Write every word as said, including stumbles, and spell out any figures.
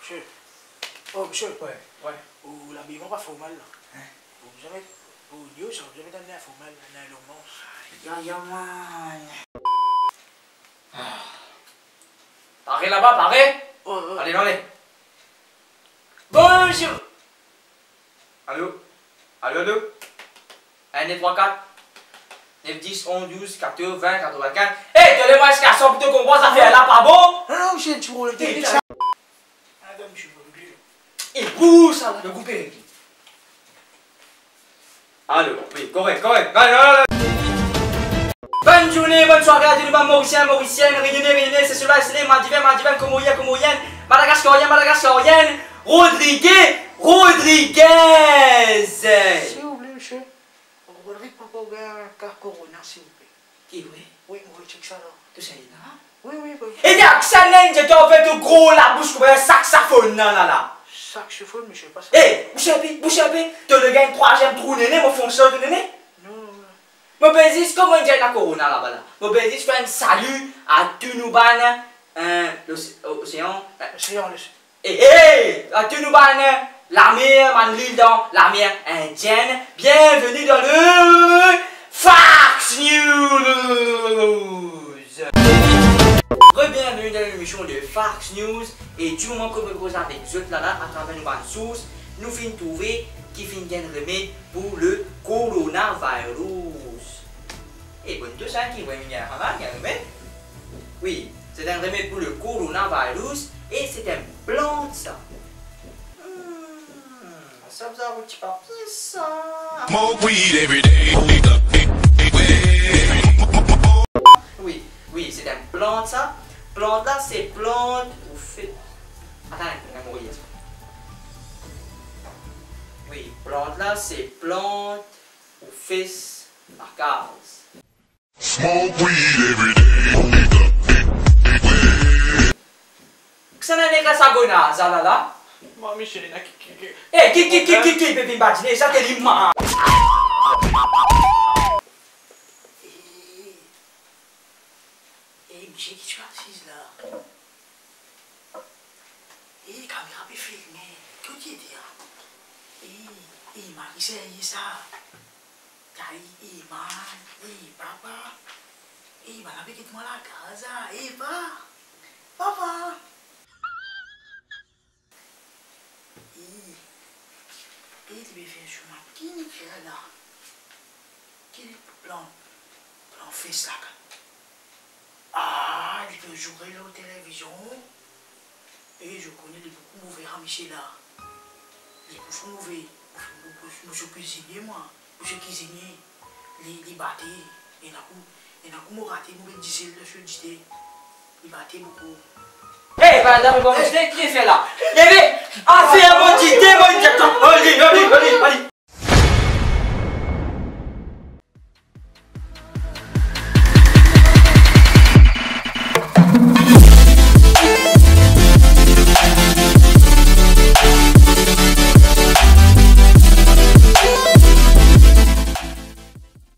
Misie. Oh, misie. Wi. Wi. Ou labiman pa formal la. Hein? Ou bizin met, ou news, ou bizin met enn informal, enn long manch. Ya, ya, man. Ah. Pare laba, pare? Wi, wi. Ale, ale. Bonzour. Alo? Alo, alo? Enn, de, trwa, kat. Nef, dis, onz, douz, katorz, vin, katrovin-kinz. Ey, to leve mwa ziska san pou to konpran zafer la, pa bon? Non, non, misie, ti problem teknik sa. Atann, misie, mo regle la. E, ou sa la, nou koupe regle. Alo, wi, korek, korek. Alo, alo, alo. Bonn zourne, bonn sware a tou nou bann Morisien, Morisienn, Reyone, Reyonez, Seselwa, Seselez, Madivin, Madivèn, Komorien, Komorienn, Madagaskarien, Madagaskarien, Rodrige, Rodrigez. Silvouple, misie, ou konpran ki papa ou gagn ka korona, silvouple? Ki vre? Wi, mo ti chek sa la. Tousala ena? Wi, wi, wi. E de aksa nen, to anfin to gro labous kouma enn saksafonn la, la, la. Saksafonn, misie, pa sa. E, bous enpe, bous enpe. To le gagn trwaziem trou nene, mo fonse dan to nene. Non, non, non. Mo pe zis, kouma dir, ena korona laba la. Mo pe zis fer enn sali a tou nou bann, eh, lose-, osean, eh, Osean, lose- E, e, a tou nou bann lamer, bann lil dan lamer Indienn, bienveni dan le Fox News. Rebienveni dan lemision de Fox News. E dimoman ke mo koz avek zot la la, atraver nou bann sours, nou finn trouve ki finn gagn remed pou le coronavirus. E bonn tou sa ki vremem gagn, gagn remed. Wi, se enn remed pou le coronavirus e se enn plant sa. Hmm, sa bizin rod ti papie sa. Smoke weed every day. Wi, wi, se enn plant sa. Plant la, se plant ou fe-, atann, mo remouri sa. Wi, plant la, se plant ou fes lakaz. Smoke weed every day. Kisannla nek sa gona, sa la la? Mami, se ena ki, ki, ki. Eh, ki, ki, ki, ki, ki, pe vinn badine, sa te li ma. Eh, eh, misie ki ti asiz la. Eh, kamera pe filme. Ki ou ti ete la? Eh, eh, Marie, serye sa? Tayi, eh, man, eh, papa. Eh, bann la pe kit mwa lakaz la. Eh, pa. Papa. Eh, eh, li pe fer sou mwa, ki li fer la? Ki li plan, plan fes la, kan? Ah, li pe zoure lor televizion. E zot kone li boukou move, sa misie la. Li boukou move. Mo, mo, mo, mo kizinie, mwa. Mo kizinie. Li, li bate. Ena kou, ena kou mo rate, mo met disel dan so dite. Li bate boukou. Hey, bann dam, bann dite, ki fer la? Leve! Afer mo dite, mo dite. Ali, ali, ali, ali.